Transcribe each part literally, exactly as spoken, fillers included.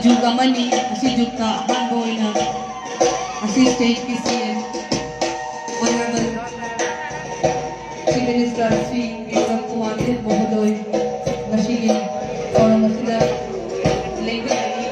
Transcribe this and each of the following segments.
ꯖꯨꯒ ꯑꯃꯅꯤ꯫ ꯑꯁꯤ ꯖꯨꯒꯇ ꯑꯍꯥꯟꯕ ꯑꯣꯏꯅ ꯑꯁꯤ ꯁ꯭ꯇꯦꯠꯀꯤ C M honourable chief minister Sri Bikram Kumar Deb ꯃꯍꯣꯗꯣꯏ ꯉꯁꯤꯒꯤ ꯊꯧꯔꯝ ꯑꯁꯤꯗ ꯂꯦꯡꯕꯤꯔꯛꯏ꯫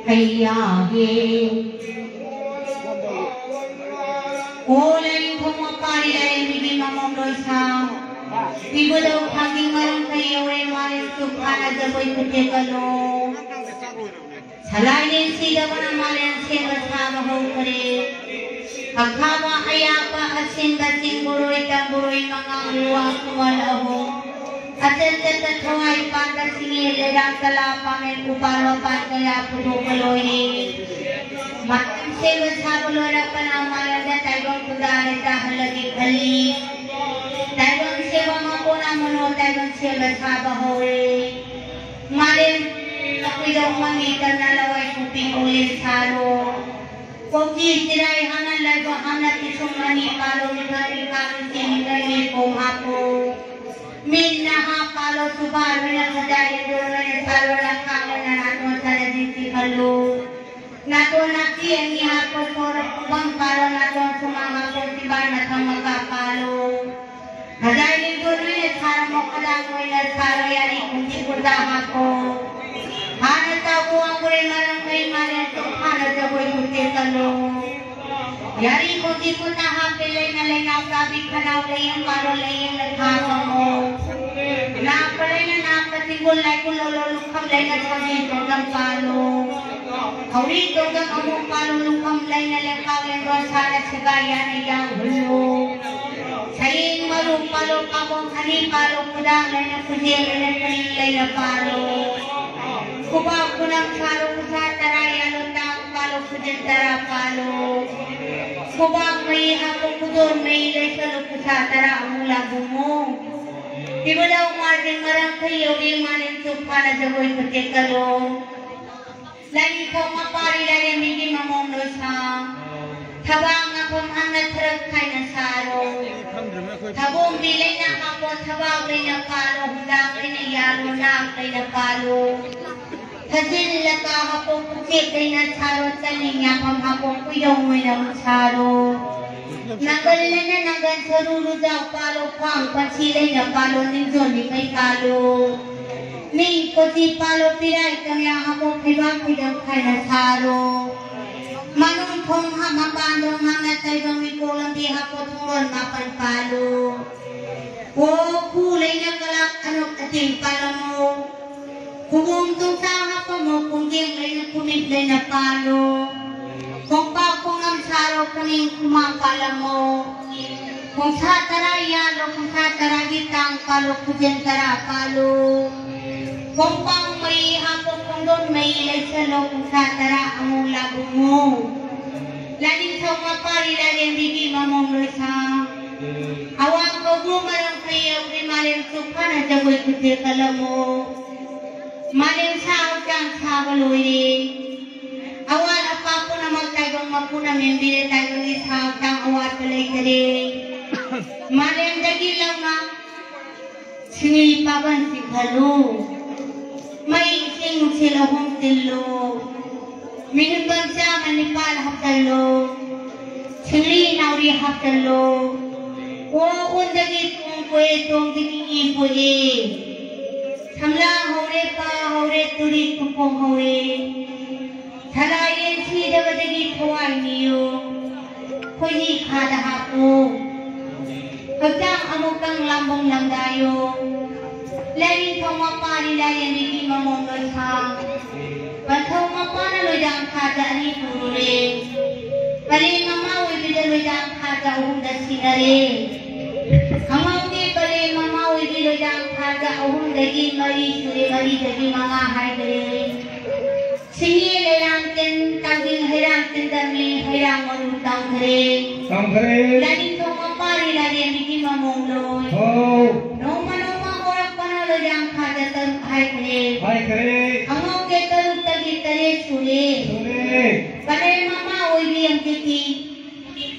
ꯍꯩꯌꯥꯍꯦ꯫ ꯑꯣ ꯂꯥꯏꯅꯤꯡꯊꯧ ꯃꯄꯥꯔꯤ ꯂꯥꯏꯔꯦꯝꯕꯤꯒꯤ ꯃꯃꯣꯝ ꯂꯣꯏꯁꯥ, ꯏꯕꯨꯙꯧ ꯈꯥꯒꯤ ꯃꯔꯝ ꯀꯩ ꯌꯧꯔꯦ, ꯃꯥꯂꯦꯝ ꯆꯨꯞ ꯐꯥꯅ ꯖꯒꯣꯏ ꯈꯨꯊꯦꯛꯀꯅꯨ꯫ ꯁꯂꯥꯏꯔꯦꯟ ꯁꯤꯗꯕꯅ ꯃꯥꯂꯦꯝ ꯁꯦꯝꯕ ꯁꯥꯕ ꯍꯧꯈ꯭ꯔꯦ꯫ ꯑꯈꯥꯕ ꯑꯌꯥꯛꯄ ꯑꯁꯤꯟꯕ ꯆꯤꯡꯕꯨꯔꯣꯏ ꯇꯝꯕꯨꯔꯣꯏ ꯃꯉꯥꯡ ꯂꯨꯋꯥ ꯈꯨꯃꯟ ꯑꯍꯨꯝ꯫ ꯑꯆꯠ ꯆꯠꯇ ꯊꯋꯥꯏ ꯄꯥꯟꯕ ꯁꯤꯡꯉꯦ ꯂꯩꯔꯥꯛ ꯀꯂꯥ ꯄꯥꯃꯦꯟ ꯎꯄꯥꯜ ꯋꯥꯄꯥꯜ ꯀꯌꯥ ꯄꯨꯊꯣꯛꯄ ꯂꯣꯏꯔꯦ꯫ ꯃꯥꯂꯦꯝ ꯁꯦꯝꯕ ꯁꯥꯕ ꯂꯣꯏꯔꯛꯄꯅ ꯃꯥꯂꯦꯝꯗ ꯇꯥꯏꯕꯪ ꯈꯨꯟꯗꯥ ꯂꯩꯇꯥꯍꯜꯂꯒꯦ ꯈꯜꯂꯤ꯫ ꯇꯥꯏꯕꯪ ꯁꯦꯝꯕ ꯃꯄꯣꯅ ꯃꯅꯣ ꯇꯥꯏꯕꯪ ꯁꯦꯝꯕ ꯁꯥꯕ ꯍꯧꯔꯦ꯫ ꯃꯥꯂꯦꯝ ꯑꯩꯈꯣꯏꯗ ꯎꯃꯪꯒꯤ ꯇꯝꯅ ꯂꯋꯥꯏ ꯀꯣꯛꯄꯤ ꯀꯣꯂꯦꯖ ꯁꯥꯔꯣ꯫ ꯀꯣꯛꯆꯤ ꯆꯤꯔꯥꯏ ꯍꯥꯟꯅ ꯂꯥꯏꯕꯛ ꯍꯥꯟꯅ ꯄꯤꯁꯨꯝ ꯑꯅꯤ ꯄꯥꯜꯂꯣ, ꯃꯤꯠ ꯑꯅꯤ ꯄꯥꯜꯂꯣ, ꯆꯤꯟ ꯑꯅꯤ ꯈꯣꯡ ꯍꯥꯞꯄꯣ꯫ ꯃꯤꯠ ꯅꯍꯥ ꯄꯥꯜꯂꯣ, ꯁꯨꯕꯥ ꯂꯣꯏꯅ ꯈꯖꯥꯏ ꯏꯟꯗꯣ ꯂꯣꯏꯅ ꯁꯥꯔꯣ, ꯂꯈꯥ ꯂꯣꯏꯅ ꯅꯥꯇꯣꯟ ꯁꯥꯅ ꯖꯤꯟꯁꯤ ꯈꯜꯂꯨ꯫ ꯅꯥꯇꯣꯟ ꯅꯥꯄꯤ ꯑꯅꯤ ꯍꯥꯞꯄꯣ, ꯁꯣꯔ ꯈꯨꯕꯝ ꯄꯥꯜꯂꯣ, ꯅꯥꯇꯣꯟ ꯁꯨꯃꯥꯡ ꯍꯥꯞꯄꯣ, ꯆꯤꯕꯥꯟ ꯃꯊꯪ ꯃꯈꯥ ꯄꯥꯜꯂꯣ꯫ ꯈꯖꯥꯏ ꯏꯟꯗꯣ ꯂꯣꯏꯅ ꯁꯥꯔꯝꯃꯣ, ꯈꯗꯥꯡ ꯂꯣꯏꯅ ꯁꯥꯔꯣ, ꯌꯥꯔꯤ ꯈꯨꯟꯖꯤ ꯈꯨꯟꯗꯥ ꯍꯥꯞꯄꯣ꯫ ꯍꯥꯟꯅ ꯇꯥꯎꯕ ꯋꯥꯡꯕ꯭ꯔꯩ ꯃꯔꯝ ꯃꯩ ꯃꯥꯂꯦꯝ ꯆꯨꯞ ꯐꯥꯅ ꯖꯒꯣꯏ ꯈꯨꯊꯦꯛꯀꯅꯨ꯫ ꯌꯥꯔꯤ ꯈꯨꯟꯖꯤ ꯈꯨꯟꯗꯥ ꯍꯥꯞꯄꯦ ꯂꯩꯅ ꯂꯩꯅꯥꯎ ꯆꯥꯕꯤ ꯈꯅꯥꯎ ꯂꯩꯌꯦꯡ ꯄꯥꯜꯂꯣ ꯂꯩꯌꯦꯡ ꯂꯩꯈꯥ ꯐꯝꯃꯣ꯫ ꯅꯥꯛꯄ ꯂꯩꯅ ꯅꯥꯛꯄ ꯇꯤꯡꯒꯨꯜ ꯂꯥꯏꯀꯨꯜ ꯂꯣꯂꯣ ꯂꯨꯈꯝ ꯂꯩꯅ ꯁꯖꯤ ꯇꯣꯡꯉꯝ ꯄꯥꯜꯂꯣ꯫ ꯊꯧꯔꯤ ꯇꯣꯡꯉꯝ ꯑꯃꯨꯛ ꯄꯥꯜꯂꯣ ꯂꯨꯈꯝ ꯂꯩꯅ ꯂꯦꯝꯄꯥꯛ ꯂꯦꯡꯗꯣꯟ ꯁꯥꯅ ꯁꯦꯒꯥꯏ ꯌꯥꯅ ꯌꯥꯎꯍꯜꯂꯣ꯫ ꯁꯌꯦꯡ ꯃꯔꯨ ꯄꯥꯜꯂꯣ ꯄꯥꯝꯕꯣꯝ ꯑꯅꯤ ꯄꯥꯜꯂꯣ ꯈꯨꯗꯥꯡ ꯂꯩꯅ ꯈꯨꯖꯦꯡ ꯂꯩꯅ ꯈꯨꯅꯤꯡ ꯂꯩꯅ ꯄꯥꯜꯂꯣ꯫ ꯈꯨꯕꯥꯛ ꯈꯨꯅꯝ ꯁꯥꯔꯣ ꯈꯨꯁꯥ ꯇꯔꯥ ꯌꯥꯜꯂꯣ ꯇꯥꯡ ꯄꯥꯜꯂꯣ ꯈꯨꯖꯤꯟ ꯇꯔꯥ ꯄꯥꯜꯂꯣ꯫ ꯈꯨꯕꯥꯛ ꯃꯌꯤ ꯍꯥꯞꯄꯣ ꯈꯨꯗꯣꯟ ꯃꯌꯤ ꯂꯩꯁꯜꯂꯣ ꯈꯨꯁꯥ ꯇꯔꯥ ꯑꯃꯨꯛ ꯂꯥꯛꯕꯨꯡꯉꯣ꯫ ꯏꯕꯨꯙꯧ ꯃꯥꯔꯖꯤꯡ ꯃꯔꯝ ꯈꯩ ꯌꯧꯔꯤ ꯃꯥꯂꯦꯝ ꯆꯨꯞ ꯐꯥꯅ ꯖꯒꯣꯏ ꯈꯨꯊꯦꯛꯀꯜꯂꯣ꯫ ꯂꯥꯏꯅꯤꯡꯊꯧ ꯃꯄꯥꯔꯤ ꯂꯥꯏꯔꯦꯝꯕꯤꯒꯤ ꯃꯃꯣꯝ ꯂꯣꯏꯁꯥ꯫ ꯊꯕꯥꯛ ꯉꯥꯐꯝ ꯍꯥꯡꯅ ꯊꯔꯛ ꯈꯥꯏꯅ ꯁꯥꯔꯣ꯫ ꯊꯕꯣꯝꯕꯤ ꯂꯩꯅ ꯍꯥꯞꯄꯣ ꯊꯕꯥꯛ ꯂꯩꯅ ꯄꯥꯜꯂꯣ ꯍꯨꯝꯗꯥꯛ ꯂꯩꯅ ꯌꯥꯜꯂꯣ ꯅꯥꯛ ꯂꯩꯅ ꯄꯥꯜꯂꯣ꯫ ꯊꯥꯖꯤꯜꯂꯒ ꯍꯥꯞꯄꯣ ꯈꯨꯆꯦꯛ ꯂꯩꯅ ꯁꯥꯔꯣ ꯆꯅꯤꯡ ꯌꯥꯐꯝ ꯍꯥꯞꯄꯣ ꯀꯨꯏꯗꯧ ꯃꯣꯏꯅ ꯑꯃꯨꯛ ꯁꯥꯔꯣ꯫ ꯅꯥꯡꯒꯜ ꯂꯩꯅ ꯅꯥꯡꯒꯜ ꯁꯔꯨ ꯂꯨꯖꯥꯎ ꯄꯥꯜꯂꯣ ꯈ꯭ꯋꯥꯡ ꯄꯟꯁꯤ ꯂꯩꯅ ꯄꯥꯜꯂꯣ ꯅꯤꯡꯖꯣꯟ ꯅꯤꯡꯃꯩ ꯄꯥꯜꯂꯣ꯫ ꯃꯤꯡ ꯀꯣꯆꯤ ꯄꯥꯜꯂꯣ, ꯄꯤꯔꯥꯏ ꯀꯪꯂꯥ ꯍꯥꯞꯄꯣ, ꯐꯩꯕꯥꯛ ꯐꯤꯗꯛ ꯈꯥꯏꯅ ꯁꯥꯔꯣ꯫ ꯃꯅꯨꯡ ꯊꯣꯡ ꯍꯥꯞ, ꯃꯄꯥꯟ ꯊꯣꯡ ꯍꯥꯞꯅ ꯇꯩꯕ, ꯃꯤꯀꯣꯛ ꯂꯝꯕꯤ ꯍꯥꯞꯄꯣ, ꯊꯣꯡꯂꯣꯟ ꯃꯥꯄꯟ ꯄꯥꯜꯂꯨ꯫ ꯑꯣ ꯈꯨ ꯂꯩꯅ ꯀꯂꯥꯛ ꯑꯅꯣꯛ ꯑꯇꯦꯡ ꯄꯥꯜꯂꯝꯃꯣ꯫ ꯈꯨꯕꯣꯝ ꯇꯣꯡꯁꯥ ꯍꯥꯞꯄꯝꯃꯣ, ꯈꯣꯡꯖꯦꯡ ꯂꯩꯅ ꯈꯨꯃꯤꯠ ꯂꯩꯅ ꯄꯥꯜꯂꯨ꯫ ꯈꯣꯡꯄꯥꯛ ꯈꯣꯡꯉꯝ ꯁꯥꯔꯣ, ꯈꯨꯅꯤꯡ ꯈꯨꯃꯥꯡ ꯄꯥꯜꯂꯝꯃꯣ꯫ ꯈꯣꯡꯁꯥ ꯇꯔꯥ ꯌꯥꯜꯂꯣ, ꯈꯣꯡꯁꯥ ꯇꯔꯥꯒꯤ ꯇꯥꯡ ꯄꯥꯜꯂꯣ, ꯈꯨꯖꯦꯡ ꯇꯔꯥ ꯄꯥꯜꯂꯨ꯫ ꯈꯣꯡꯄꯥꯡ ꯃꯩ ꯍꯥꯞꯄꯣ, ꯈꯣꯡꯗꯣꯟ ꯃꯩ ꯂꯩꯁꯜꯂꯣ, ꯈꯣꯡꯁꯥ ꯇꯔꯥ ꯑꯃꯨꯛ ꯂꯥꯛꯂꯨꯃꯨ꯫ ꯂꯥꯏꯅꯤꯡꯊꯧ ꯃꯄꯥꯔꯤ ꯂꯥꯏꯔꯦꯝꯕꯤꯒꯤ ꯃꯃꯣꯝ ꯂꯣꯏꯁꯥꯡ꯫ ꯑꯋꯥꯡ ꯀꯧꯕ꯭ꯔꯨ ꯃꯔꯝ ꯈꯩ ꯌꯧꯔꯦ, ꯃꯥꯂꯦꯝ ꯆꯨꯞ ꯐꯥꯅ ꯖꯒꯣꯏ ꯈꯨꯠꯊꯦꯛ ꯀꯜꯂꯝꯃꯨ꯫ ꯃꯥꯂꯦꯝ ꯁꯥ ꯍꯛꯆꯥꯡ ꯁꯥꯕ ꯂꯣꯏꯔꯦ꯫ ꯑꯋꯥꯠ ꯑꯄꯥ ꯄꯨꯝꯅꯃꯛ ꯇꯥꯏꯕꯪ ꯃꯄꯨꯅ ꯃꯦꯟꯕꯤꯔꯦ, ꯇꯥꯏꯕꯪꯒꯤ ꯁꯥ ꯍꯛꯆꯥꯡ ꯑꯋꯥꯠꯄ ꯂꯩꯇꯔꯦ꯫ ꯃꯥꯂꯦꯝꯗꯒꯤ ꯂꯧꯅ ꯁꯤꯡꯂꯤ ꯄꯥꯕꯟ ꯆꯤꯡꯈꯠꯂꯨ꯫ ꯃꯩ ꯏꯁꯤꯡ ꯅꯨꯡꯁꯤꯠ ꯑꯍꯨꯝ ꯇꯤꯜꯂꯨ꯫ ꯃꯤꯍꯨꯟꯕꯝ ꯆꯥꯝꯃ ꯅꯤꯄꯥꯜ ꯍꯥꯞꯆꯜꯂꯨ꯫ ꯁꯤꯡꯂꯤ ꯅꯥꯎꯔꯤ ꯍꯥꯞꯆꯜꯂꯨ꯫ ꯑꯣ ꯑꯣꯟꯗꯒꯤ ꯇꯣꯡ ꯄꯣꯛꯑꯦ, ꯇꯣꯡꯗꯒꯤ ꯏ ꯄꯣꯛꯑꯦ꯫ ꯁꯝꯂꯥ ꯍꯧꯔꯦ, ꯄꯥ ꯍꯧꯔꯦ, ꯇꯨꯔꯤ ꯇꯨꯄꯣꯡ ꯍꯧꯔꯦ꯫ ꯁꯂꯥ ꯌꯦꯟ ꯁꯤꯗꯕꯗꯒꯤ ꯊꯋꯥꯏ ꯅꯤꯌꯨ꯫ ꯈꯣꯏꯍꯤ ꯈꯥꯗ ꯍꯥꯞꯄꯨ꯫ ꯍꯛꯆꯥꯡ ꯑꯃꯨꯛꯇꯪ ꯂꯥꯝꯕꯨꯡ ꯂꯝꯗꯥꯏꯌꯨ꯫ ꯂꯥꯏꯅꯤꯡꯊꯧ ꯃꯄꯥꯅꯤ ꯂꯥꯏꯔꯦꯝꯕꯤꯒꯤ ꯃꯃꯣꯝ ꯂꯣꯏꯁꯥꯡ꯫ ꯄꯟꯊꯧ ꯃꯄꯥꯅ ꯂꯣꯏꯗꯥꯡ ꯈꯥꯗ ꯑꯅꯤ ꯄꯨꯔꯨꯔꯦ꯫ ꯄꯔꯦꯡ ꯃꯃꯥ ꯑꯣꯏꯕꯤꯗ ꯂꯣꯏꯗꯥꯡ ꯈꯥꯗ ꯑꯍꯨꯝꯗ ꯁꯤꯟꯅꯔꯦ꯫ ꯈꯪꯍꯧꯗꯦ ꯄꯔꯦꯡ ꯃꯃꯥ ꯑꯣꯏꯕꯤ ꯂꯣꯏꯗꯥꯡ ꯈꯥꯗ ꯑꯍꯨꯝꯗꯒꯤ ꯃꯔꯤ ꯁꯨꯔꯦ, ꯃꯔꯤꯗꯒꯤ ꯃꯉꯥ ꯍꯥꯏꯗꯔꯦ꯫ ꯁꯤꯡꯉꯦ ꯂꯩꯔꯥꯡ ꯇꯤꯟ, ꯇꯥꯡꯖꯤꯡ ꯍꯩꯔꯥꯡ ꯇꯤꯟꯗꯝꯃꯤ, ꯍꯩꯔꯥꯡ ꯃꯔꯨ ꯇꯝꯈ꯭ꯔꯦ꯫ ꯇꯝꯈ꯭ꯔꯦ꯫ ꯂꯥꯏꯅꯤꯡꯊꯧ ꯃꯄꯥꯔꯤ ꯂꯥꯏꯔꯦꯝꯕꯤꯒꯤ ꯃꯃꯣꯝ ꯂꯣꯏ꯫ ꯍꯣ꯫ ꯅꯣꯡꯃ ꯅꯣꯡꯃ ꯍꯧꯔꯛꯄꯅ ꯂꯣꯏꯔꯥꯡ ꯈꯥꯗ ꯇꯔꯨꯛ ꯍꯥꯏꯈ꯭ꯔꯦ꯫ ꯍꯥꯏꯈ꯭ꯔꯦ꯫ ꯈꯪꯍꯧꯗꯦ ꯇꯔꯨꯛꯇꯒꯤ ꯇꯔꯦꯠ ꯁꯨꯔꯦ꯫ ꯁꯨꯔꯦ꯫ ꯄꯔꯦꯡ ꯃꯃꯥ ꯑꯣꯏꯕꯤ ꯑꯪꯀꯤꯇꯤ꯫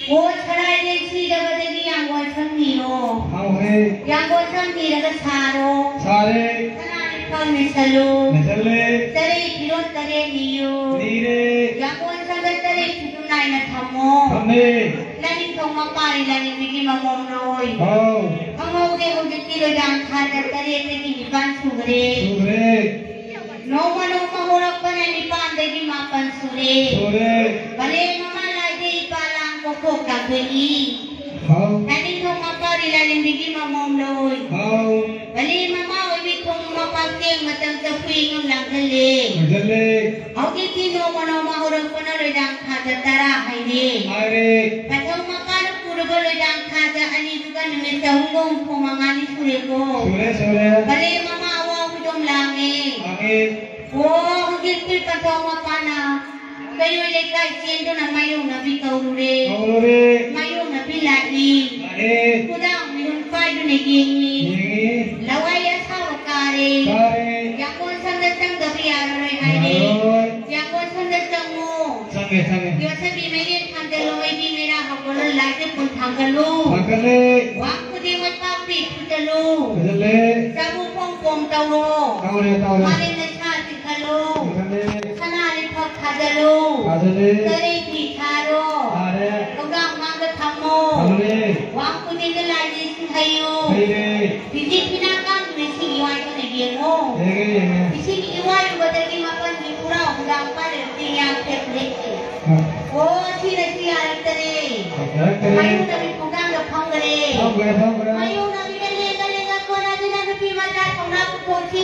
ꯑꯣ ꯁꯔꯥꯏꯗꯩ ꯁꯤꯗꯕꯗꯒꯤ ꯌꯥꯡꯒꯣꯟ ꯁꯝ ꯅꯤꯔꯣ꯫ ꯍꯥꯎꯔꯦ꯫ ꯌꯥꯡꯒꯣꯟ ꯁꯝ ꯅꯤꯔꯒ ꯁꯥꯔꯣ꯫ ꯁꯥꯔꯦ꯫ ꯁꯅꯥ ꯅꯤꯡꯊꯧ ꯅꯤꯁꯜꯂꯨ꯫ ꯅꯤꯁꯜꯂꯦ꯫ ꯆꯔꯩ ꯐꯤꯔꯣꯟ ꯇꯔꯦꯠ ꯅꯤꯌꯨ꯫ ꯅꯤꯔꯦ꯫ ꯌꯥꯡꯒꯣꯟ ꯁꯝꯗ ꯇꯔꯦꯠ ꯐꯤꯗꯨ ꯅꯥꯏꯅ ꯊꯝꯃꯣ꯫ ꯊꯝꯃꯦ꯫ ꯂꯥꯏꯅꯤꯡꯊꯧ ꯃꯄꯥꯔꯤ ꯂꯥꯏꯔꯦꯝꯕꯤꯒꯤ ꯃꯃꯣꯝ ꯂꯣꯏ꯫ ꯍꯥꯎ꯫ ꯈꯪꯍꯧꯗꯦ ꯍꯧꯖꯤꯛꯇꯤ ꯂꯣꯏꯗꯥꯡ ꯈꯥꯗ ꯇꯔꯦꯠꯇꯒꯤ ꯅꯤꯄꯥꯟ ꯁꯨꯈ꯭ꯔꯦ꯫ ꯁꯨꯈ꯭ꯔꯦ꯫ ꯂꯥꯛꯂꯛꯏ꯫ ꯍꯥꯎ꯫ ꯂꯥꯏꯅꯤꯡꯊꯧ ꯃꯄꯥꯗꯤ ꯂꯥꯏꯔꯦꯝꯕꯤꯒꯤ ꯃꯃꯣꯝ ꯂꯣꯏ꯫ ꯍꯥꯎ꯫ ꯕꯂꯤ ꯃꯃꯥ ꯑꯣꯏꯕꯤ ꯊꯣꯡ ꯃꯄꯥ ꯆꯦꯡ ꯃꯇꯝꯗ ꯍꯨꯏ ꯉꯝ ꯂꯥꯡꯍꯜꯂꯦ꯫ ꯂꯥꯡꯍꯜꯂꯦ꯫ ꯍꯧꯖꯤꯛꯇꯤ ꯅꯣꯡꯃ ꯅꯣꯡꯃ ꯍꯧꯔꯛꯄꯅ ꯂꯣꯏꯗꯥꯡ ꯊꯥꯗ ꯇꯔꯥ ꯍꯥꯏꯔꯦ꯫ ꯍꯥꯏꯔꯦ꯫ ꯄꯟꯊꯧ ꯃꯄꯥꯅ ꯄꯨꯔꯕ ꯂꯣꯏꯗꯥꯡ ꯊꯥꯗ ꯑꯅꯤꯗꯨꯒ ꯅꯨꯃꯤꯠ ꯆꯍꯨꯝꯒ ꯍꯨꯝꯐꯨ ꯃꯉꯥꯅꯤ ꯁꯨꯔꯦꯀꯣ꯫ ꯁꯨꯔꯦ, ꯁꯨꯔꯦ꯫ ꯕꯂꯤ ꯃꯃꯥ ꯑꯋꯥ ꯍꯨꯏꯗꯣꯝ ꯂꯥꯡꯉꯦ꯫ ꯂꯥꯡꯉꯦ꯫ ꯑꯣ, ꯍꯧꯖꯤꯛꯇꯤ ꯄꯟꯊꯧ ꯃꯄꯥꯅ ꯀꯩꯔꯣꯏ ꯂꯩꯀꯥꯏ ꯆꯦꯟꯗꯨꯅ ꯃꯥꯌꯣꯛꯅꯕꯤ ꯀꯧꯔꯨꯔꯦ꯫ ꯀꯧꯔꯨꯔꯦ꯫ ꯃꯥꯌꯣꯛꯅꯕꯤ ꯂꯥꯛꯏ꯫ ꯂꯥꯛꯑꯦ꯫ ꯈꯨꯗꯥꯡ ꯃꯤꯍꯨꯟ ꯄꯥꯏꯗꯨꯅ ꯌꯦꯡꯉꯤ꯫ ꯌꯦꯡꯉꯤ꯫ ꯂꯋꯥꯏ ꯑꯁꯥꯕ ꯀꯥꯔꯦ꯫ ꯀꯥꯔꯦ꯫ ꯌꯥꯡꯒꯣꯟ ꯁꯪꯗ ꯆꯪꯗꯕ ꯌꯥꯔꯔꯣꯏ ꯍꯥꯏꯔꯦ꯫ ꯌꯥꯔꯔꯣꯏ꯫ ꯌꯥꯡꯒꯣꯟ ꯁꯪꯗ ꯆꯪꯉꯨ꯫ ꯆꯪꯉꯦ, ꯆꯪꯉꯦ꯫ ꯌꯣꯠꯁꯕꯤ ꯃꯩꯔꯦꯟ ꯊꯥꯡꯖꯜꯂꯨ, ꯃꯩꯕꯤ ꯃꯩꯔꯥ ꯍꯧꯒꯠꯂꯨ, ꯂꯥꯏꯁꯦ ꯄꯨꯟ ꯊꯥꯡꯒꯠꯂꯨ꯫ ꯊꯥꯡꯒꯠꯂꯦ꯫ ꯋꯥ ꯈꯨꯗꯤꯡꯃꯛ ꯄꯥꯛꯄꯤ ꯐꯨꯖꯜꯂꯨ꯫ ꯐꯨꯖꯜꯂꯦ꯫ ꯆꯔꯨ ꯐꯣꯡ ꯐꯣꯡ ꯇꯧꯔꯣ꯫ ꯇꯧꯔꯦ, ꯇꯧꯔꯦ꯫ ꯃꯥꯂꯦꯝꯅ ꯁꯥ ꯆꯤꯡꯈꯠꯂꯨ꯫ ꯆꯤꯡꯈꯠꯂꯦ꯫ ꯁꯅꯥ ꯂꯤꯛꯈꯥꯛ ꯊꯥꯖꯜꯂꯨ꯫ ꯊꯥꯖꯜꯂꯦ꯫ ꯆꯔꯩ ꯐꯤ ꯊꯥꯔꯣ꯫ ꯊꯥꯔꯦ꯫ ꯊꯣꯡꯒꯥꯡ ꯃꯥꯡꯗ ꯊꯝꯃꯣ꯫ ꯊꯝꯂꯦ꯫ ꯋꯥꯡ ꯈꯨꯗꯤꯡꯗ ꯂꯥꯏ ꯂꯩꯁꯤꯡ ꯍꯩꯌꯨ꯫ ꯍꯩꯔꯦ꯫ ꯐꯤꯖꯤ ꯐꯤꯅꯥ ꯀꯥꯡꯗꯨꯅ ꯏꯁꯤꯡ ꯏꯋꯥꯏꯗꯨꯅ ꯌꯦꯡꯉꯨ꯫ ꯌꯦꯡꯉꯦ, ꯌꯦꯡꯉꯦ꯫ ꯏꯁꯤꯡ ꯏꯋꯥꯏꯔꯨꯕꯗꯒꯤ ꯃꯄꯟꯒꯤ ꯄꯨꯔꯥ ꯍꯨꯟꯗꯥꯡ ꯄꯥꯏꯔꯒ ꯆꯤꯡꯌꯥ ꯊꯦꯛꯂꯦ꯫ ꯑꯣ, ꯁꯤꯅ ꯁꯤ ꯌꯥꯔꯛꯇꯔꯦ꯫ ꯌꯥꯔꯛꯇꯔꯦ꯫ ꯃꯌꯨꯝꯗ ꯃꯤ ꯈꯣꯡꯊꯥꯡꯗ ꯐꯝꯈ꯭ꯔꯦ꯫ ꯐꯝꯈ꯭ꯔꯦ, ꯐꯝꯈ꯭ꯔꯦ꯫ ꯃꯌꯨꯝꯗ ꯃꯤꯅ ꯂꯦꯡꯒ ꯂꯦꯡꯒ ꯀꯣꯟꯅꯗꯨꯅ ꯅꯨꯄꯤ ꯃꯆꯥ ꯊꯧꯅꯥ ꯄꯨꯊꯣꯛꯈꯤ꯫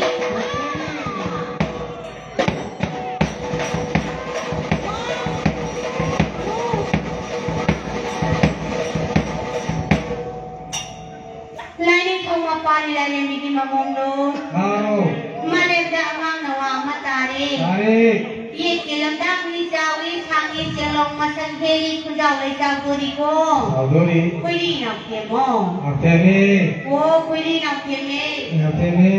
ꯂꯥꯏꯅꯤꯡꯊꯧ ꯃꯄꯥꯅꯤ ꯂꯥꯏꯔꯦꯝꯕꯤꯒꯤ ꯃꯃꯣꯝꯗꯣ꯫ ꯑꯥꯎ꯫ ꯃꯥꯂꯦꯝꯗ ꯑꯉꯥꯡ ꯅꯋꯥ ꯑꯃ ꯇꯥꯔꯦ꯫ ꯇꯥꯔꯦ꯫ ꯌꯦꯠꯀꯤ ꯂꯝꯗꯥꯡ ꯃꯤ ꯆꯥꯎꯏ, ꯁꯥꯡꯉꯤ, ꯆꯦꯡꯂꯣꯡ ꯃꯁꯛ ꯍꯦꯜꯂꯤ, ꯈꯨꯟꯖꯥꯎ ꯂꯩ ꯆꯥꯎꯗꯣꯔꯤꯀꯣ꯫ ꯆꯥꯎꯗꯣꯔꯤ꯫ ꯈꯣꯏꯔꯤ ꯅꯥꯎꯊꯦꯝꯃꯣ꯫ ꯅꯥꯎꯊꯦꯝꯃꯤ꯫ ꯑꯣ, ꯈꯣꯏꯔꯤ ꯅꯥꯎꯊꯦꯝꯃꯤ꯫ ꯅꯥꯎꯊꯦꯝꯃꯤ꯫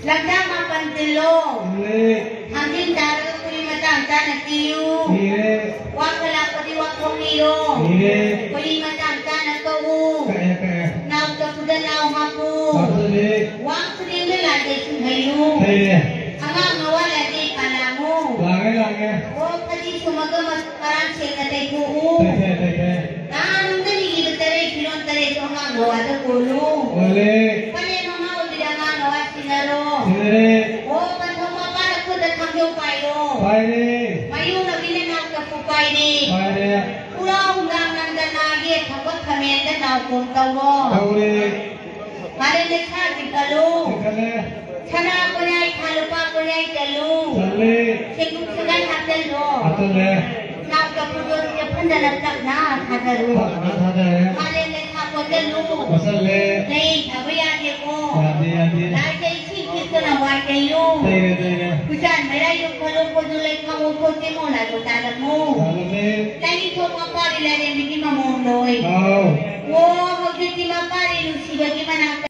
ꯂꯝꯖꯥ ꯃꯥꯄꯟ ꯇꯤꯜꯂꯣ꯫ ꯇꯤꯜꯂꯦ꯫ ꯊꯥꯡꯖꯤꯡ ꯆꯥꯔꯒ ꯈꯨꯔꯤ ꯃꯇꯥꯡ ꯆꯥꯅ ꯀꯤꯌꯨ꯫ ꯀꯤꯔꯦ꯫ ꯋꯥ ꯈꯂꯥꯛꯄꯗꯤ ꯋꯥꯈꯣꯡ ꯅꯤꯔꯣ꯫ ꯅꯤꯔꯦ꯫ ꯈꯨꯔꯤ ꯃꯇꯥꯡ ꯆꯥꯅ ꯀꯛꯎ꯫ ꯀꯛꯑꯦ, ꯀꯛꯑꯦ꯫ ꯅꯥꯎ ꯆꯐꯨꯗ ꯅꯥꯎ ꯍꯥꯞꯄꯨ꯫ ꯍꯥꯞꯆꯜꯂꯦ꯫ ꯋꯥ ꯈꯨꯗꯤꯡꯗ ꯂꯥꯏꯗ ꯏꯁꯤꯡ ꯍꯩꯌꯨ꯫ ꯍꯩꯔꯦ꯫ ꯑꯉꯥꯡ ꯅꯋꯥ ꯂꯥꯏꯗ ꯏꯄꯥ ꯂꯥꯡꯉꯨ꯫ ꯂꯥꯡꯉꯦ, ꯂꯥꯡꯉꯦ꯫ ꯑꯣ, ꯐꯗꯤ ꯁꯨꯝꯃꯒ ꯃ-, ꯃꯔꯥꯡ ꯁꯦꯡꯅ ꯇꯩꯊꯣꯛꯎ꯫ ꯇꯩꯊꯣꯛꯑꯦ, ꯇꯩꯊꯣꯛꯑꯦ꯫ ꯅꯍꯥꯟ ꯅꯨꯡꯗ ꯅꯤꯈꯤꯕ ꯆꯔꯩ ꯐꯤꯔꯣꯟ ꯇꯔꯦꯠꯇꯣ ꯑꯉꯥꯡ ꯅꯋꯥꯗ ꯀꯣꯜꯂꯨ꯫ ꯀꯣꯜꯂꯦ꯫ ꯐꯅꯦꯛ ꯃꯃꯥ ꯑꯣꯏꯕꯤꯗ ꯑꯉꯥꯡ ꯅꯋꯥ ꯁꯤꯟꯅꯔꯣ꯫ ꯁꯤꯟꯅꯔꯦ꯫ ꯑꯣ, ꯄꯟꯊꯧ ꯃꯄꯥꯅ ꯈꯨꯠꯇ ꯊꯥꯡꯖꯧ ꯄꯥꯏꯔꯣ꯫ ꯄꯥꯏꯔꯦ꯫ ꯃꯌꯨꯝꯅ ꯃꯤꯅ ꯅꯥꯎ ꯆꯐꯨ ꯄꯥꯏꯔꯦ꯫ ꯄꯥꯏꯔꯦ꯫ ꯇꯧꯔꯣ꯫ ꯇꯧꯔꯦ꯫ ꯃꯥꯂꯦꯝ ꯂꯩꯁꯥ ꯆꯤꯡꯈꯠꯂꯨ꯫ ꯆꯤꯡꯈꯠꯂꯦ꯫ ꯁꯅꯥ ꯀꯣꯌꯥꯏ ꯊꯥ ꯂꯨꯄꯥ ꯀꯣꯌꯥꯏ ꯆꯠꯂꯨ꯫ ꯆꯠꯂꯦ꯫ ꯁꯦꯡꯗꯣꯛ ꯁꯦꯡꯒꯥꯏ ꯍꯥꯞꯆꯜꯂꯣ꯫ ꯍꯥꯞꯆꯜꯂꯦ꯫ ꯅꯥꯎ ꯆꯐꯨꯗꯣ ꯆꯦꯛꯐꯟꯗꯅ ꯇꯞꯅ ꯊꯥꯗꯔꯨ꯫ ꯇꯞꯅ ꯊꯥꯗꯔꯦ꯫ ꯃꯥꯂꯦꯝ ꯂꯩꯁꯥ ꯀꯣꯟꯖꯜꯂꯨ꯫ ꯀꯣꯟꯖꯜꯂꯦ꯫ ꯂꯩ ꯊꯥꯕ ꯌꯥꯗꯦꯀꯣ꯫ ꯌꯥꯗꯦ, ꯌꯥꯗꯦ꯫ ꯂꯥꯏꯗ ꯏꯁꯤꯡ ꯈꯤꯛꯇꯅ ꯋꯥꯏ ꯇꯩꯌꯨ꯫ ꯇꯩꯔꯦ, ꯇꯩꯔꯦ꯫ ꯎꯆꯥꯟ ꯃꯩꯔꯥ ꯌꯨꯝ ꯈꯣꯠꯂꯨ ꯈꯣꯠꯂꯨ ꯂꯩ ꯈꯥꯎ ꯈꯣꯠꯇꯦ ꯃꯣꯂꯥꯏꯕꯨ ꯇꯥꯜꯂꯝꯃꯨ꯫ ꯇꯥꯜꯂꯝꯃꯦ꯫ ꯂꯥꯏꯅꯤꯡꯊꯧ ꯃꯄꯥꯒꯤ ꯂꯥꯏꯔꯦꯝꯕꯤꯒꯤ ꯃꯃꯣꯝ ꯂꯣꯏ꯫ ꯑꯥꯎ꯫ ꯑꯣ ꯍꯧꯖꯤꯛꯇꯤ ꯃꯄꯥꯒꯤ ꯅꯨꯡꯁꯤꯕꯒꯤ ꯃꯅꯥꯛꯇ